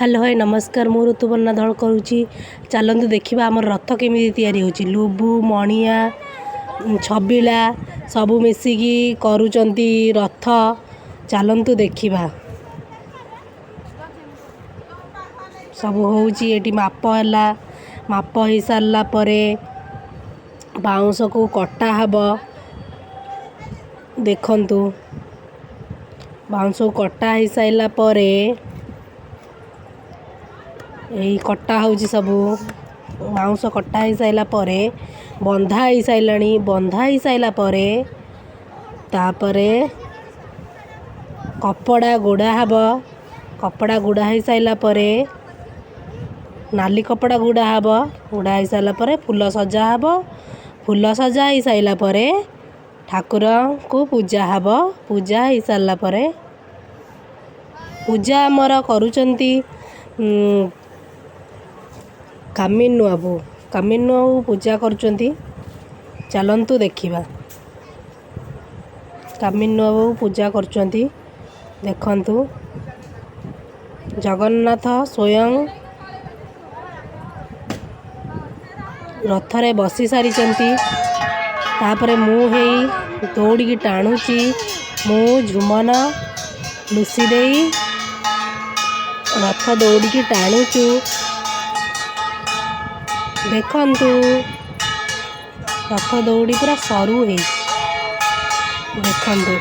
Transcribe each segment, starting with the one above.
Hello high ନମସ୍କାର, ମୁଁ ଋତୁପର୍ଣ୍ଣା ଧଳ କହୁଛି। ଚାଲନ୍ତୁ ଦେଖିବା ଆମର ରଥ କେମିତି ତିଆରି ହେଉଛି। ଲୁବୁ, ମଣିଆ, ଛବିଳା ସବୁ ମିଶିକି କରୁଛନ୍ତି ରଥ। ଚାଲନ୍ତୁ ଦେଖିବା। ସବୁ ହେଉଛି ଏଠି। ମାପ ହେଲା, ମାପ ହେଇସାରିଲା ପରେ ବାଉଁଶକୁ କଟା ହେବ। ଦେଖନ୍ତୁ, ବାଉଁଶକୁ କଟା ହେଇସାରିଲା ପରେ ଏଇ କଟା ହେଉଛି ସବୁ। ବାଉଁଶ କଟା ହେଇସାରିଲା ପରେ ବନ୍ଧା ହେଇସାରିଲାଣି। ବନ୍ଧା ହେଇସାରିଲା ପରେ ତାପରେ କପଡ଼ା ଗୁଡ଼ା ହେବ। କପଡ଼ା ଗୁଡ଼ା ହେଇସାରିଲା ପରେ ନାଲି କପଡ଼ା ଗୁଡ଼ା ହେବ। ଗୁଡ଼ା ହେଇସାରିଲା ପରେ ଫୁଲ ସଜା ହେବ। ଫୁଲ ସଜା ହେଇସାରିଲା ପରେ ଠାକୁରଙ୍କୁ ପୂଜା ହେବ। ପୂଜା ହେଇସାରିଲା ପରେ ପୂଜା ଆମର କରୁଛନ୍ତି କାମିନୁ ବାବୁ। କାମିନୁ ବାବୁ ପୂଜା କରୁଛନ୍ତି। ଚାଲନ୍ତୁ ଦେଖିବା। କାମିନୁ ବାବୁ ପୂଜା କରୁଛନ୍ତି। ଦେଖନ୍ତୁ, ଜଗନ୍ନାଥ ସ୍ୱୟଂ ରଥରେ ବସି ସାରିଛନ୍ତି। ତାପରେ ମୁଁ ହେଇ ଦୌଡ଼ିକି ଟାଣୁଛି। ମୁଁ, ଝୁମନ, ଲୁସି ଦେଇ ରଥ ଦୌଡ଼ିକି ଟାଣୁଛୁ। ଦେଖନ୍ତୁ, ରଥ ଦୌଡ଼ି ପୁରା ସରୁ ହେଇଛି। ଦେଖନ୍ତୁ,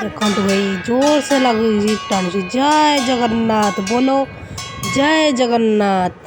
ଦେଖନ୍ତୁ, ଭାଇ ଜୋରସେ ଲାଗୁଛି ଟାଣୁଛି। ଜୟ ଜଗନ୍ନାଥ ବୋଲୋ, ଜୟ ଜଗନ୍ନାଥ।